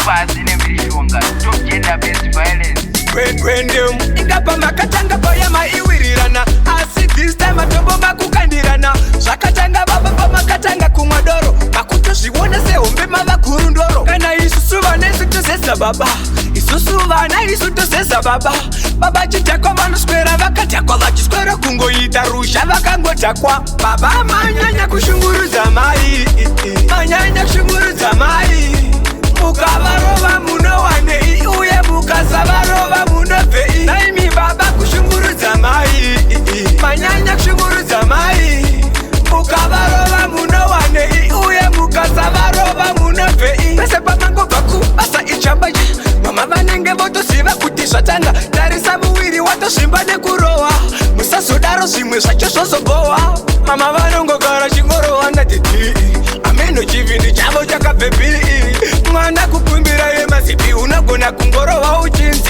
Pasi nemhirizhonga. Stop gender based violence. Kwendem ingapa makatanga paya maiwirirana, asi this time matombo makukandirana. Zvakatanga baba pamakatanga kumwa doro, makutozviona sehombe mava gurundoro. Kana isusu vana isu tozeza baba, isusu vana isu tozeza baba. Baba chidhakwa, vanoswera vakadhakwa, vachiswera kungoita ruzha vakangodhakwa. Baba manyanya kushungurudza mai, manyanya kushungurudza mai. Mukavarova munowanei, uye mukasavarova munobvei? Naimi baba, kushungurudza mai, manyanya kushungurudza mai. Mukavarova munowanei, uye mukasavarova munobvei? Pese pamangobva kubasa ichambacha, mama vanenge votoziva kuti zvatanga. Tarisa muviri watosvimba nekurohwa. Musazodaro, zvimwe zvacho zvozobohwa. Mama vanongogara chingorohwa nadaddy, ameno chivindi chavo chakabvepi. Mwana kukumbira yemazipi, unogona kungorohwa uchinzi